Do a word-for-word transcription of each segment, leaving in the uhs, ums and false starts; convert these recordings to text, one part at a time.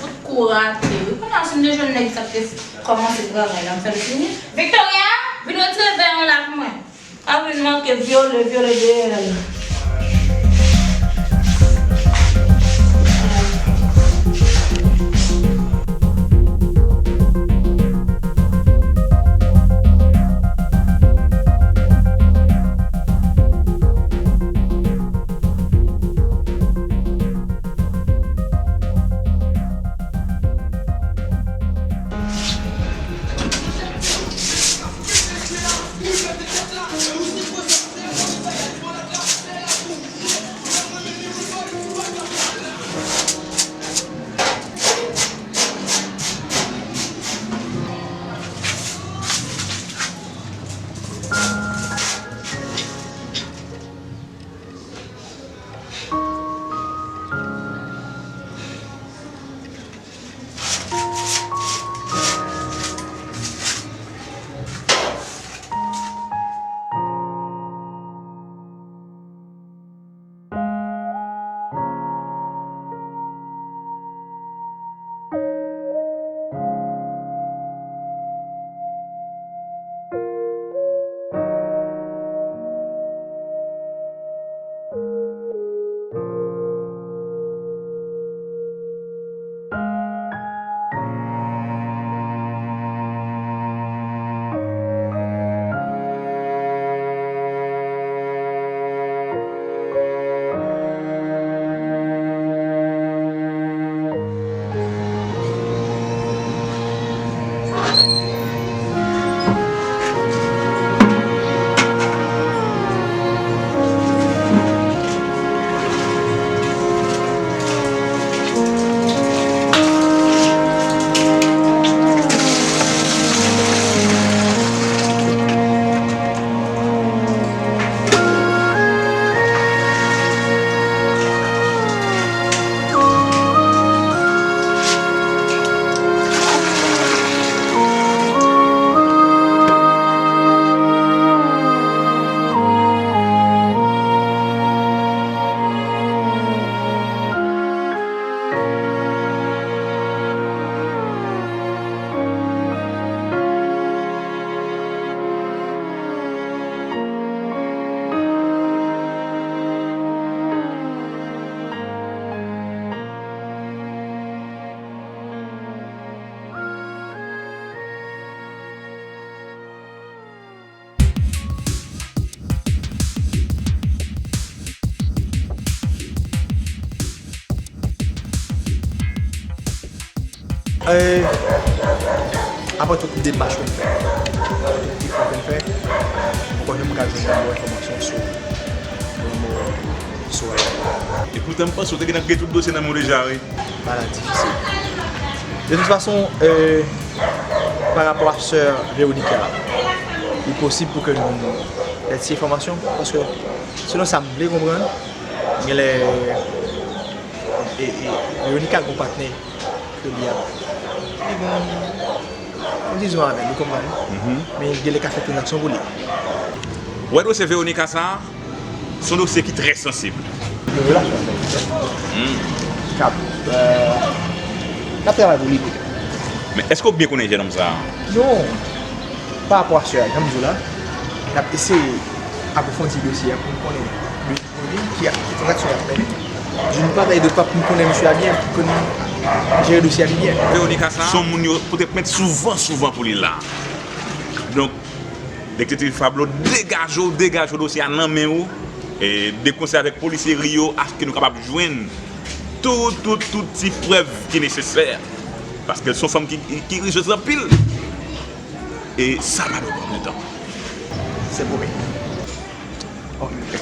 Tout kou rate, wi. Kounye a, si m te jwenn nèg sa k te kòmanse travay la, m fè l fini. Victoria, vin retire vè an la pou mwen. A vin manke vyole, vyole deyè l. E, apre tout demach ke m fè, tout efò ke m fè, m pa janm ka jwenn yon bon enfòmasyon sou, yon bon sou. E poutan, m panse w te gentan gen tout dosye nan men w deja, wi. Bagay difisil. De tout fason, e, pa rapò a sè Veronica, li posib pou ke nou pèdi enfòmasyon, paske selon sa m vle konprann, genlè, e, e, Veronica gon patnè ke li ap, li gon, gon dizon avè l, ou konprann? Men genlè ka fè tranzaksyon pou li. Ou wè dosye Veronica sa a, se yon dosye ki trè sansib. Yon relasyon avè l, k ap, e, n ap travay pou li petèt. Men èske w byen konnen jennonm sa a? Non. Pa rapò a sè a, jan m di w la, n ap eseye apwofondi dosye a pou n konnen de ki, ki tranzaksyon y ap mennen. D'une part, e d'autre part, pou n konnen misye a byen, pou n jere dosye a pi byen. Veronica sa, se yon moun yo pote plent souvan, souvan pou li la. Donk, detektiv Pablo, degaje w, degaje w dosye a nan men w. E de konsèy avèk polisye Rio, aske nou kapab jwenn tout, tout, tout ti prèv ki nesesè. Paske l se yon fanm ki, ki, ki rijyez anpil. E sa pa dwe pran plis tan. Se pwomèt. Ok.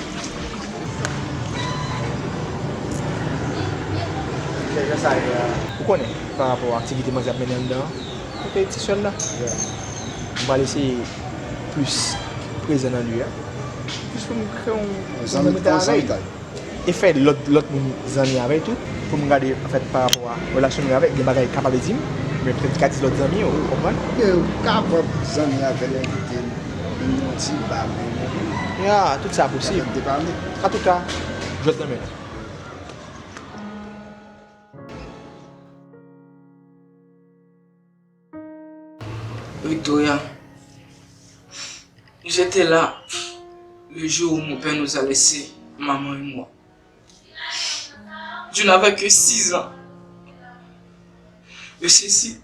Jan sa ye a, ou konnen, pa rapò a aktivite manzè ap mennen anndan an, kote ti sè l la. M pral eseye plis prezan nan lye a. Plis pou m kreye yon, yon zanmitay avè l. E fè lòt, lòt moun zanmi avè l tou, pou m gade, anfèt, pa rapò a relasyon m gen avè l, gen bagay l kapab di m, men petèt li ka di lòt zanmi yo, ou konprann? Ou kapab zanmi avè l, envite l, vin yon ti ba pou nou. Ya, tout sa posib. Antouka, jwèt nan men nou. Victoria, j'étais là le jour où mon père nous a laissés, maman et moi. Je n'avais que six ans. Et ceci,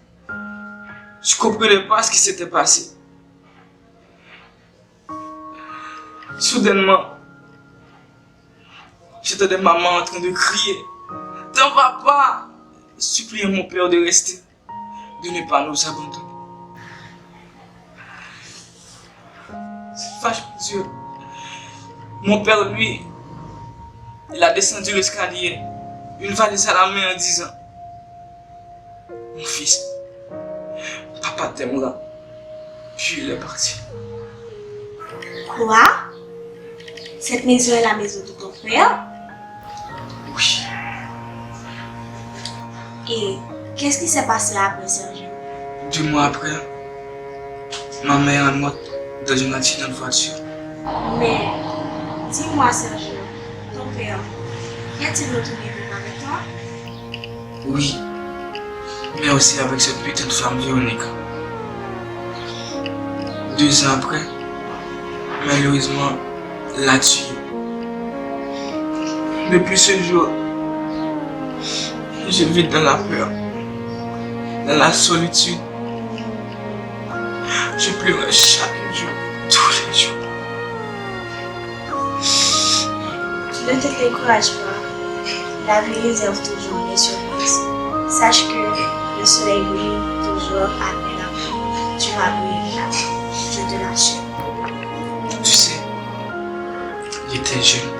je comprenais pas ce qui s'était passé. Soudainement, j'entendais maman en train de crier. T'en vas pas, suppliait mon père de rester, de ne pas nous abandonner. C'est vache, mon Dieu. Mon père, lui, il a descendu l'escalier, une valise à la main en disant, mon fils, papa t'aimera. Puis il est parti. Quoi? Cette maison est la maison de ton père? Oui. Et qu'est-ce qui s'est passé après, Sergio? Deux mois après, ma mère est morte dans un accident de voiture. Mais, dis-moi, Sergio, ton père, est-il retourné vivre avec toi? Oui, mais aussi avec cette putain de femme Véronica. Deux ans après, malheureusement, l'a tué. Depuis ce jour, je vis dans la peur, dans la solitude. Je pleure chaque jour, tous les jours. Ne te décourage pas. La vie réserve toujours des surprises. Sache que le soleil brille toujours après la pluie. Tu vas briller là. Je te l'assure. Tu sais, j'étais jeune,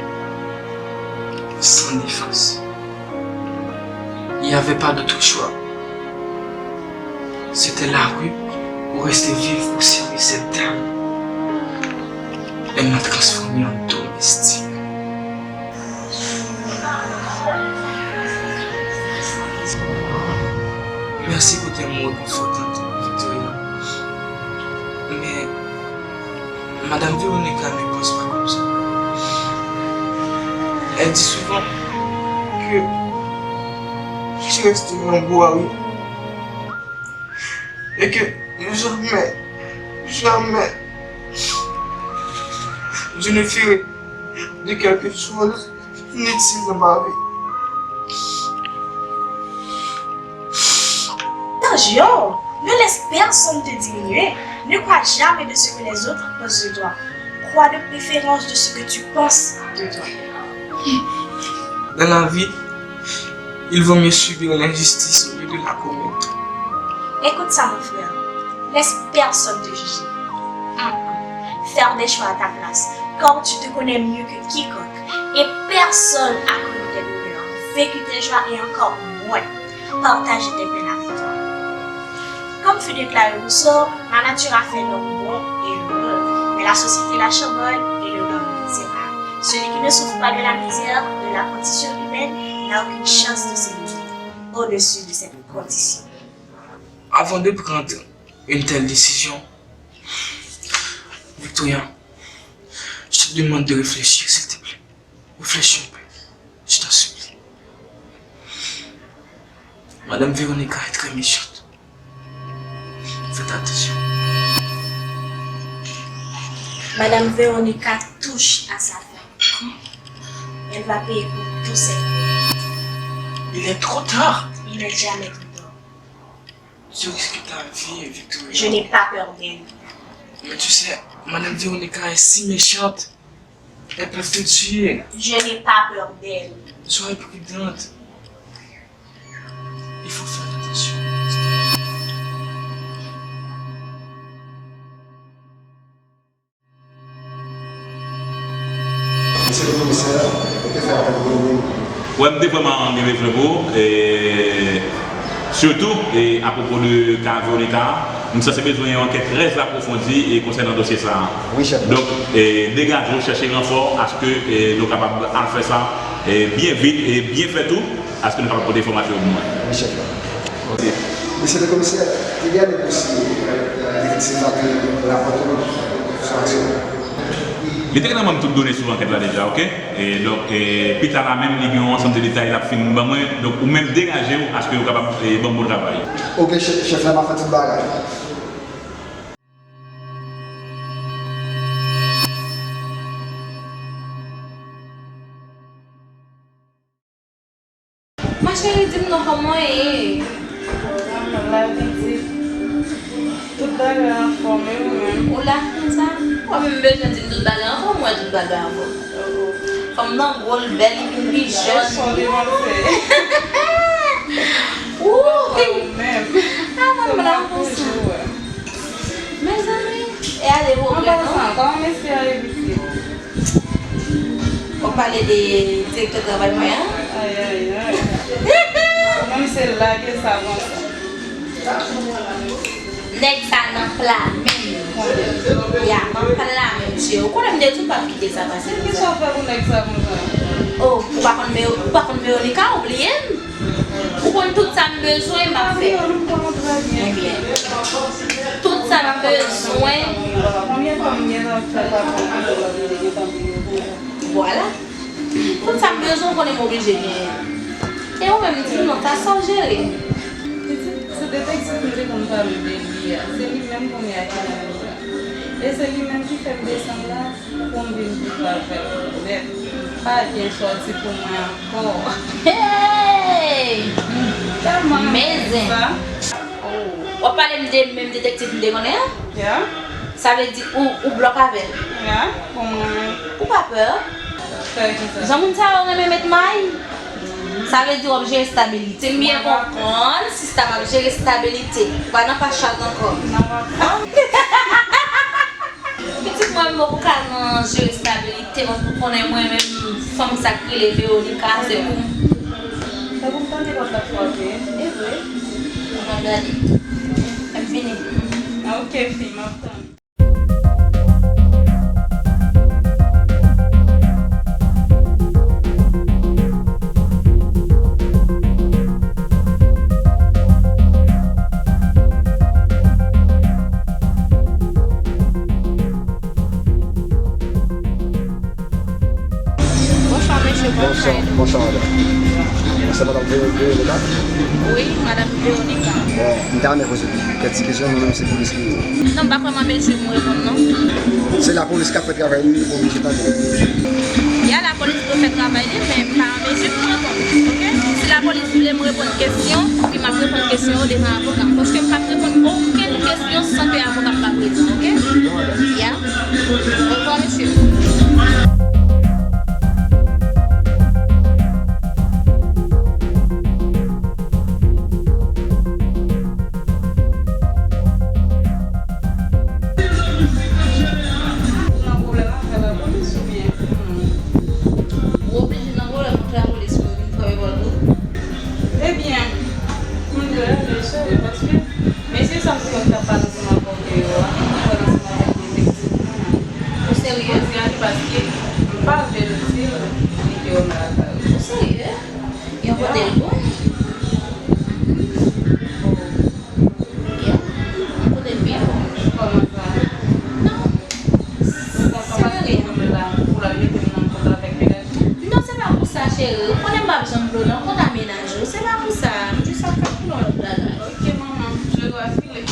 sans défense. Il n'y avait pas d'autre choix. C'était la rue ou rester vivre pour servir cette dame. Elle m'a transformé en domestique. Merci pour tes mots réconfortants, Victoria. Mais Madame Véronica ne pense pas comme ça. Elle dit souvent que tu resteras en bois, oui. Et que jamais, jamais, je ne ferai de quelque chose inutile dans ma vie. Sergio, ne laisse personne te diminuer. Ne crois jamais de ce que les autres pensent de toi. Crois de préférence de ce que tu penses de toi. Dans la vie, il vaut mieux subir l'injustice au lieu de la commettre. Écoute ça, mon frère. Laisse personne te juger. Mm-mm. Faire des choix à ta place, car tu te connais mieux que quiconque. Et personne à côté de tes douleurs, vécu tes joies et encore moins partager tes peines avec toi. Comme fut déclaré Rousseau, la nature a fait l'homme bon et heureux, mais la société la chamboule et le monde misérable. Celui qui ne souffre pas de la misère, de la condition humaine, n'a aucune chance de s'élever au-dessus de cette condition. Avant de prendre une telle décision, Victoria, je te demande de réfléchir, s'il te plaît. Réfléchis un peu. Je t'en supplie. Madame Véronica est très méchante. Faites attention. Madame Véronica touche à sa fin. Elle va payer pour tous ses crimes. Il est trop tard. Il n'est jamais trop tard. Tu risques ta vie, Victoria. Je n'ai pas peur d'elle. Mais tu sais, Madame Véronica est si méchante. Elles peuvent te tuer. Je n'ai pas peur d'elle. Sois prudente. Il faut faire attention. Mesye le komisè, ou te fè apèl pou nou menm. Wè, m te vrèman gen bezwen pou ou, e, sitou, e, apwopo de ka Veronica a, m sanse bezwen yon ankèt trè apwofondi, e, konsènan dosye sa a. Wi, chèf. Donk, e, degaje w, chèche ranfò, aske, e, nou kapab al fè sa, e, byen vit e byen fè tou, aske nou kapab pote enfòmasyon yo pou mwen. Wi, chèf la. Ok. Mesye le komisè, te gen de dosye, e, detektiv la te rapòte nou sou aksyon. Li te gentan ban m tout done sou ankèt la deja, ok? E donk, e, pita la menm, li gen yon ansanm de detay l ap fin ban mwen. Donk, ou menm degaje w aske ou kapab, e, ban m bon travay. Ok, chèf, chèf la, m ap fè tout bagay. Ma chérie, di m non, kòman w ye? Kòman la, pitit? Tout bagay anfòm, e ou menm? Ou la konsa? Ou pa menm bezwen di m tout bagay anfòm, ou wè tout bagay anfòm. Fanm nan gwo, l bèl, li vin pi jèn. Wouy! A mwen, m la konsa. Mezanmi, e ale pwoblèm non. An pasan, kòman mesye a ye pitit? W ap pale de direktè travay mwen an? Ay, ay, ay. Mwen, se lage sa konsa. Nèg sa nan pla menm. Ya, nan pla menm, cheri. Ou konnen m te di w m p ap kite sa pase konsa. Kisa w fè pou nèg sa konsa? Oh, ou pa konn Ve-, ou pa konn Veronica, ou bliye m? Ou konn tout sa m bezwen, m ap fè. Ebyen, tout sa m bezwen. Vwala. Tout sa m bezwen, ou konnen m oblije genyen. E ou menm, di m non, sa sa w jere? Pitit, se detektif m te konn pale de li a. Se li menm kounye a ki nan li a. E se li menm ki fè m desann la. Pou m vin viv avè l nèt. Pa gen sòti pou mwen ankò. Hey! Tèlman renmen sa. Oh. W ap pale m de menm detektif m te konnen an? Ya. Sa vle di ou, ou blòk avè l? Ya, pou mwen. Ou pa pè? Pè kisa? Jan moun sa yo renmen met may. Sa vle di w ap jere estabilite. Si m byen konprann, sista m ap jere estabilite. Ou pa nan pa chat ankò. Non, papa. Pitit mwen, m poko ka nan jere estabilite, paske ou konnen mwen menm, fanm sa k rele Veronica, se pou m. Se pou m tande pòt la frape. E vre. Ann gade. M vini. Ok, fi, m ap tann. Bonswa, mesye, kòman w ye? Bonswa, bonswa, madanm. Se madanm Ve-, Veronica? Wi, madanm Veronica. Bon, m ta renmen poze w kèk ti kesyon, nou menm se polis nou ye. Non, m pa kwè m an mezi pou m reponn, non. Se lapolis k ap fè travay li, li pa oblije tande. Ya, lapolis dwe fè travay li, men m pa an mezi pou m reponn, oke? Si lapolis vle m reponn kesyon, wi, m ap reponn kesyon yo devan avoka m, paske m p ap reponn okenn kesyon san ke avoka m pa prezan, oke? Ya. Obwa, mesye. Bon, Serye? Poze a li paske m pa vle l di l li te wè m lakay ou. Ou serye? Yon kote l bon? Yeah. Yon kote l byen bon. Kòman sa? Non. Sa pa paske m la pou l al mete m nan kont avèk medaj. Non, se pa pou sa, cheri. Ou konnen m p ap janm vle w nan kont a menaj ou. Se pa pou sa. M jis ap kalkile yon lòt bagay. Ok, manman. Je dois filer.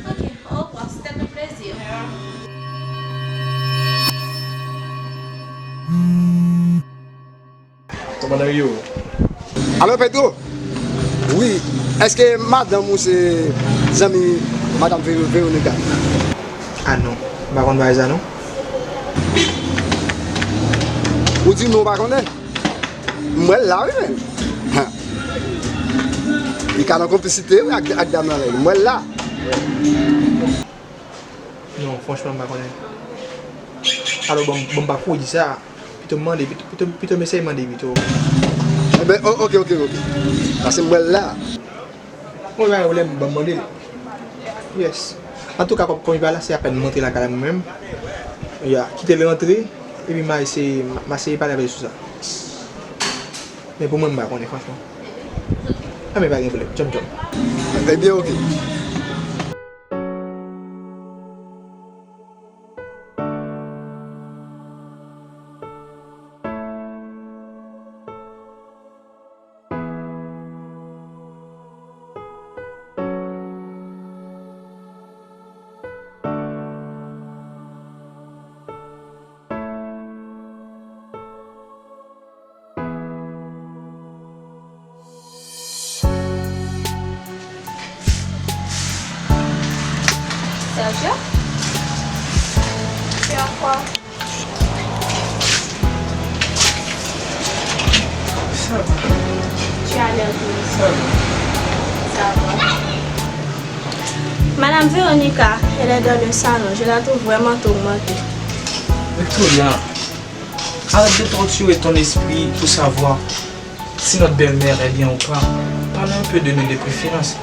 Ok, au revoir. C'était un plaisir. Kòmandan Rio. Alo, Pedro? Wi, èske madanm ou se zanmi madanm Ve-, Veronica? Ah non, m pa konn bagay sa non. Ou di non, ou pa konnen? M wè l la, wi, menm. Ha. Li ka nan konplisite, wi, ak, ak dam nan, menm. M wè l la. Non, franchman, m pa konnen. Alò, bon, bon, m pa kwè di sa. Pito m mande, pito, pito, pito m eseye mande pito. Enben, o-, ok, ok, ok. Paske m wè l la. Mwen pa gen pwoblèm, ban m mande l. Yes. Antouka, kòm, kòm li pa la, se apèn m rantre lakay la mwen menm. Ya, kite l rantre, epi m a eseye, m a eseye pale avè l sou sa. Men pou mwen, m pa konnen, franchman. A, men pa gen pwoblèm, djòb, djòb. Ebyen, ok. Sergio? C'est à quoi? Ça va. Tu as l'air triste. Ça va. Ça va. Madame Véronica, elle est dans le salon. Je la trouve vraiment tourmentée. Victoria, arrête de torturer ton esprit pour savoir si notre belle-mère est bien ou pas. Parle un peu de nous de préférence.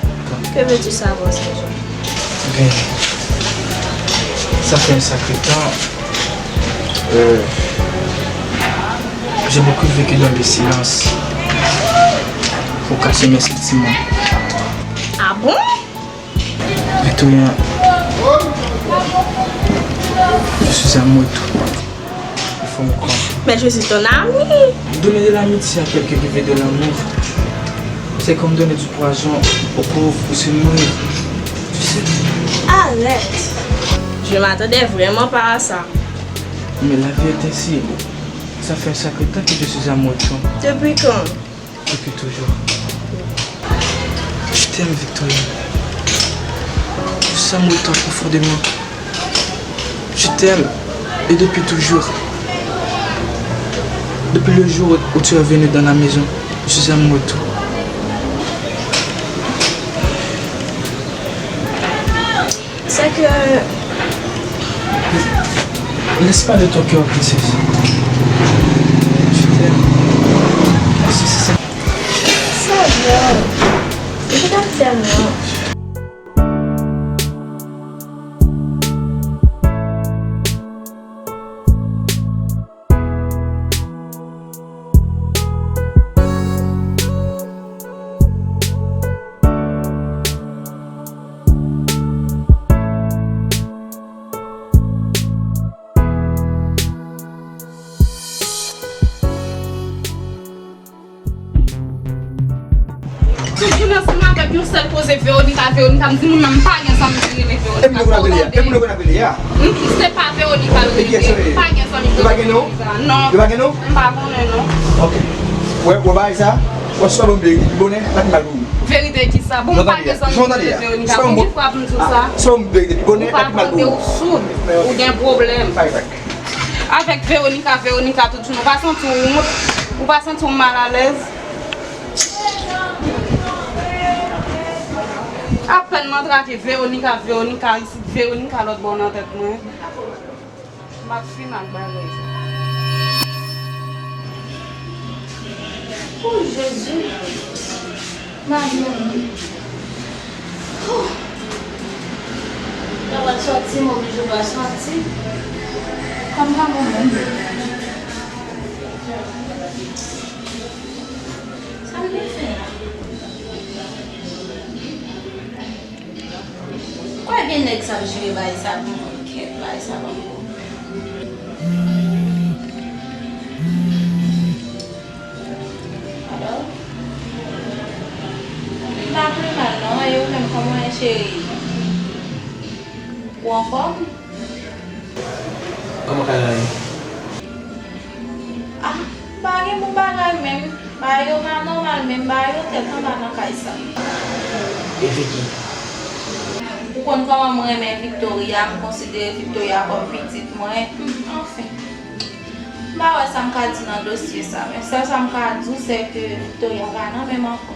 Que veux-tu savoir, Sergio? Ben, ça fait un sacré temps. Euh, j'ai beaucoup vécu dans le silence pour cacher mes sentiments. Ah bon? Victoria, je suis amoureux de toi. Il faut me croire. Mais je suis ton ami. Donner de l'amitié à quelqu'un qui veut de l'amour, c'est comme donner du poison aux pauvres pour se nourrir. Tu sais? Arrête. Je m'attendais vraiment pas à ça. Mais la vie est ainsi. Ça fait un sacré temps que je suis amoureux de toi. Depuis quand? Depuis toujours. Je t'aime, Victoria. Je suis amoureux de toi profondément. Je t'aime. Et depuis toujours. Depuis le jour où tu es venu dans la maison, je suis amoureux de toi. C'est que... Laisse pas de ton cœur, princesse. Je t'aime. C'est, c'est, c'est... Seigneur, je t'aime tellement. Tout jounen ansanm avèk yon sèl koze Veronica, Veronica. M di moun nan m pa gen zanmi ki rele Veronica. Epi lè moun ap rele a? Epi lè moun ap rele a? M, se pa Veronica l rele. M pa gen zanmi ki rele Veronica. Non. Yo pa gen non? M pa konnen non. Ok. Wè, wè bagay sa? Wè, si w pa ban m verite pi bonè, l ap pi mal pou ou. Verite ki sa? Bon, m pa gen zanmi ki rele Veronica. Konbyen fwa pou m di w sa? Si w pa ban m verite pi bonè, l ap pi mal pou ou. Ou pa tande, ou soud. Ou gen pwoblèm. Avèk Veronica, Veronica tout jounen. Ou pa santi w wont? Ou pa santi w malalèz? Apèn m antrake Veronica, Veronica isit, Veronica lòt bò nan tèt mwen. M ap fin ak bagay sa. O Jezi! Mari m. Ou pa pral sòti, m oblije w pral sòti. M pa bon menm. Sa m te fè la? Kwè gen nèg sa ap jere bagay sa pou mwen, kèt, bagay sa ban m pwoblèm. Alo? M pa pi mal non, e ou menm, kòman w ye, cheri? Ou anfòm? Kòman kay la ye? Ah, m pa gen bon bagay menm. Bagay yo pa nòmal menm, bagay yo tèt anba nan kay sa. E Vicky? Ou konn kòman mwen renmen Victoria, m konsidere Victoria kòm pitit mwen. Hmm, anfen. M pa wè sa m ka di nan dosye sa, men sèl sa m ka di w, se ke Victoria pa nan men m ankò.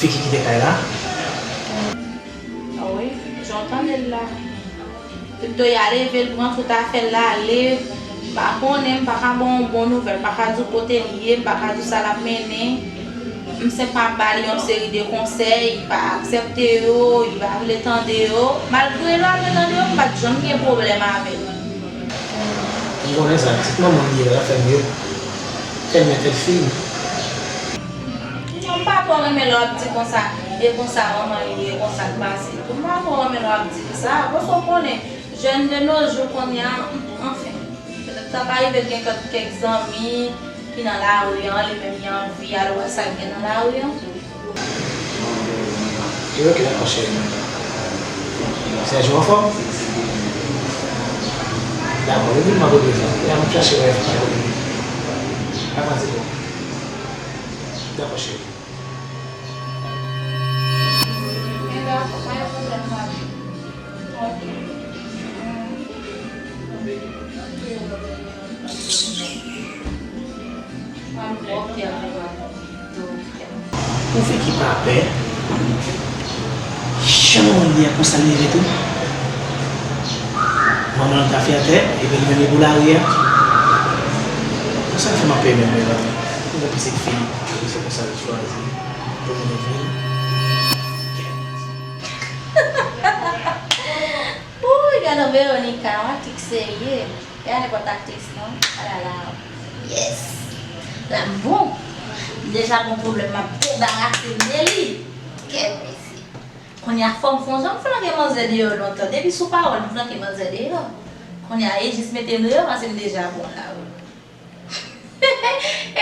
Vicky kite kay la? A wi, jan w tande l la. Victoria leve, l pran tout afè l, l ale. M pa konnen, m pa ka ba w yon bon nouvèl, m pa ka di w kote l ye, m pa ka di w sa l ap mennen. M senpman ap ba li yon seri de konsèy, li pa aksepte yo, li pa vle tande yo. Malgre l pa vle tande yo, m pa t janm gen pwoblèm avè l. M konnen sa, pitit manman m li ye la, l ap fè m yo. Tèl mèt, tèl fim. Non, m pa twò renmen lè w ap di konsa, e konsa manman li ye, e konsa l pase. M pa twò renmen lè w ap di m sa, paske w konnen, jèn de nos jours kounye a, anfen. Petèt sa ka rive l gen kèk, kèk zanmi ki nan lari an, li menm li anvi al wè sa k gen nan lari an. E ok, dakò, cheri. Sèjou anfòm? Dakò, epi m ap regle sa. E a m ap chache wè Fika kote li. Avanse bon. Dakò, cheri. Ou Vicky pa pè? Jan manman li ye a konsa l leve tou. Manman l ta fè atè, epi li menm li pou lari a. Konsa l fè m ap pè menm, men la. Mwen gen pitit fi, se konsa l chwazi pou mennen vi l. Wouyy, gade Veronica, yon aktris serye. E pa nenpòt aktris non. Alala. Yes. La m bon. M deja gon pwoblèm, m ap debarase m de li. Kèt mesye. Kounye a fò m fè yon jan m flanke manzè deyò lontan. Depi sou pawòl, m flanke manzè deyò. Kounye a, e jis mete m deyò, paske m deja bon la wi.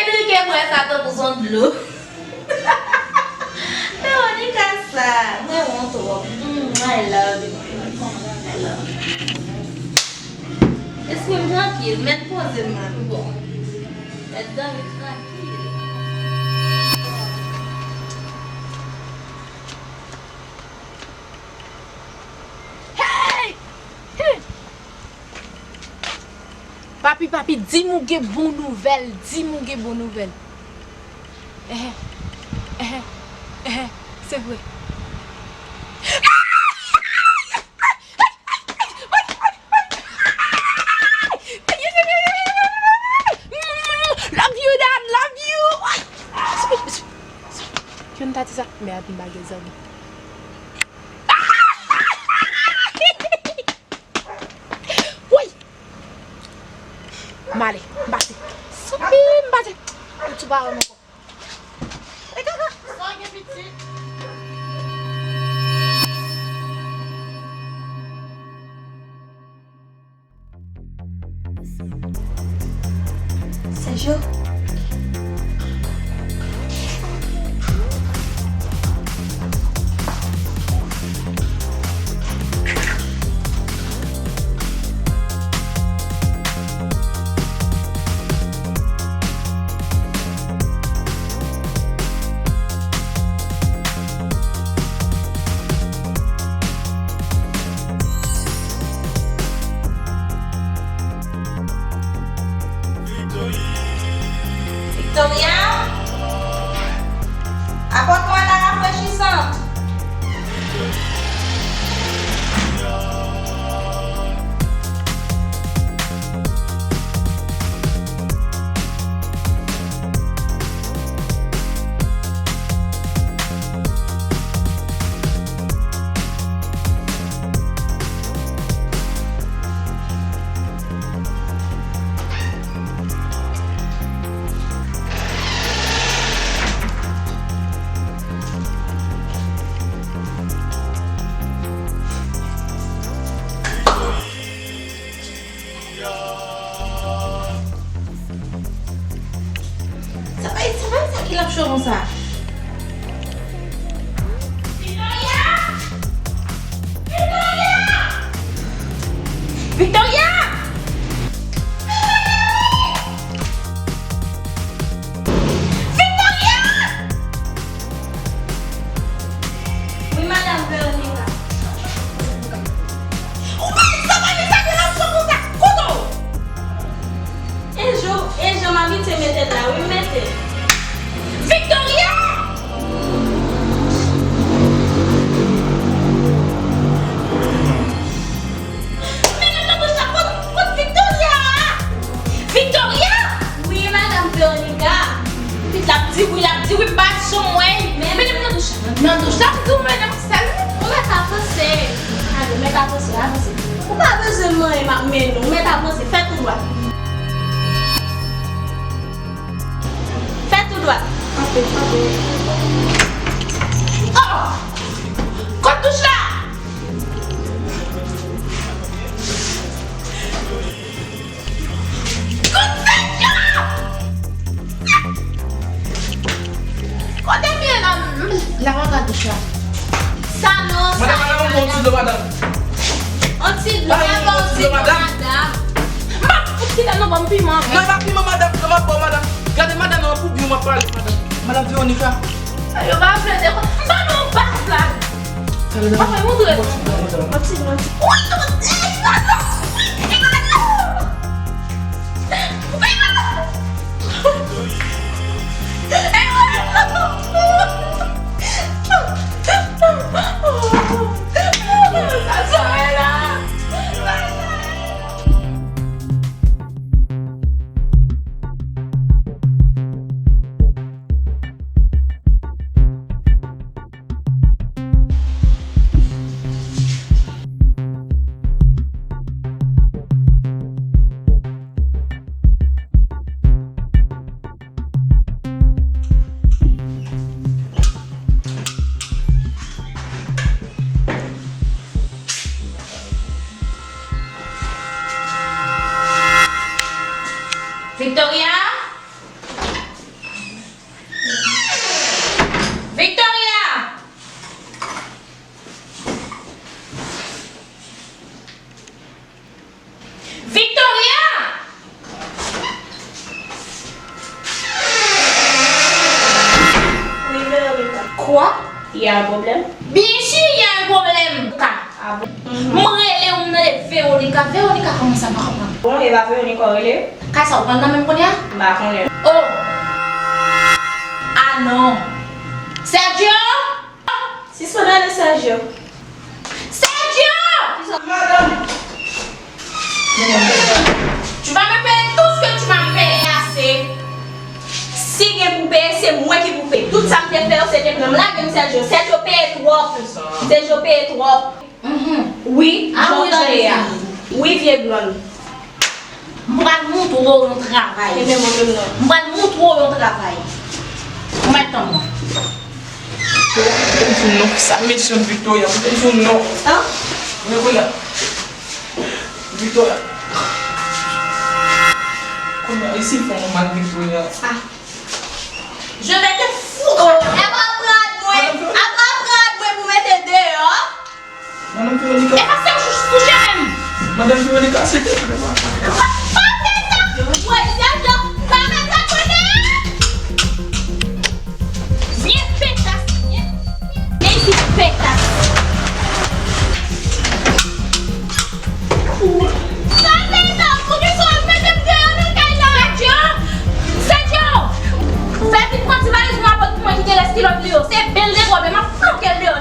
Enrique pran sa tankou s on dlo. Veronica sa, mwen wont twòp. Mm, I love you. I love you. Espri m trankil, mèt poze m la, m bon. Mèt dòmi trankil. Hey! Hey! Papi, papi, di m ou gen bon nouvèl, di m ou gen bon nouvèl. Ehe, ehe, ehe, se vre. Love you, Dad, love you. Youn ta di sa, men ap bagay zanmi. Woy! M ale, m pase. Soupi, m pase. Ou tou pa wè m ankò. E kaka. Sa gen pitit. Sergio. Victoria? Apòt mwen la rafrechisant. L ap cho konsa? Victoria! Victoria! Victoria! Victoria! Wi, madanm Veronica. Ou pa egzamine sa de la sou konsa, kote w? E jan, e jan m abitye mete l la, wi, m mete. Victoria! Men nan tantouch la, kot, kot Victoria a? Victoria! Wi, madanm Veronica. Pitit la ap di wi, l ap di wi, m pa janm wè l. Men nan tantouch la. Nan douch la, m di w, men nan sèl. Ou mèt avanse. Ale, mèt avanse, avanse. Ou pa bezwen manyen m ap mennen w, mèt avanse, fè tou dwat. Fè tou dwat. Kanpe, kanpe. Oh! Kot douch la? Kot Sèdyo? Kote m ye la? La m anba douch la. Sa non, sa. Madanm, madanm, yon ti dlo, madanm. Yon ti dlo, pa ba yon ti dlo, madanm. M ap fout kite nou ban m piman. Non, e pa piman, madanm. Non, m ap ba w, madanm. Gade, madanm, nan pou byen, m ap pale, madanm. Madanm Veronica. Yo pa vle de. M ba nou yon bak blag. Papa, montre. Manti, manti. Victoria? Victoria! Victoria! Wi, Veronica. Kwa? Y a un problème? Byensi, y a un problème. Ka. Ah bon? M rele w, m tande Veronica. Veronica, kòman sa, m pa konprann. Bon, e pa Veronica w rele? Kay sa, ou pran nan men m kounye a? M pa konnen. Oh! Ah non! Sergio! Sispann rele Sergio. Sergio! Madanm! Tu vas me payer tout ce que tu m'as fait. Ase. Si gen pou peye, se mwen ki pou peye. Tout sa m te fè yo, se te pran m lage m Sergio. Sergio peye twòp. Sergio peye twòp. Mhm. Wi, ah, jan w tande a. Wi, vye blonn. M pral montre w yon travay. Kenbe mwen menm non. M pral montre w yon travay. Ou mèt tann mwen. Mwen di w non, sa mechan Victoria, mwen di w non. An? Men kounye a. Victoria. Kounye a, isi fè yon mal Victoria. Ah. Je vais te foutre. Oh, ap pran rad mwen. Ap pran rad mwen pou mete deyò. Madanm Veronica. E pa sa w touche menm. Madanm Veronica, silvouplè, pa. Pa fè sa. Mwen, Sergio, pa fè sa, konnen. Vye petas, vye, vye isi petas. Pa fè sa, poukisa w ap mete m deyò nan kay la? Sergio! Sergio! Fè vit pran ti valiz mwen apòt pou mwen kite lès kilòt li yo. Se bèl de twòp, m ap flanke l deyò.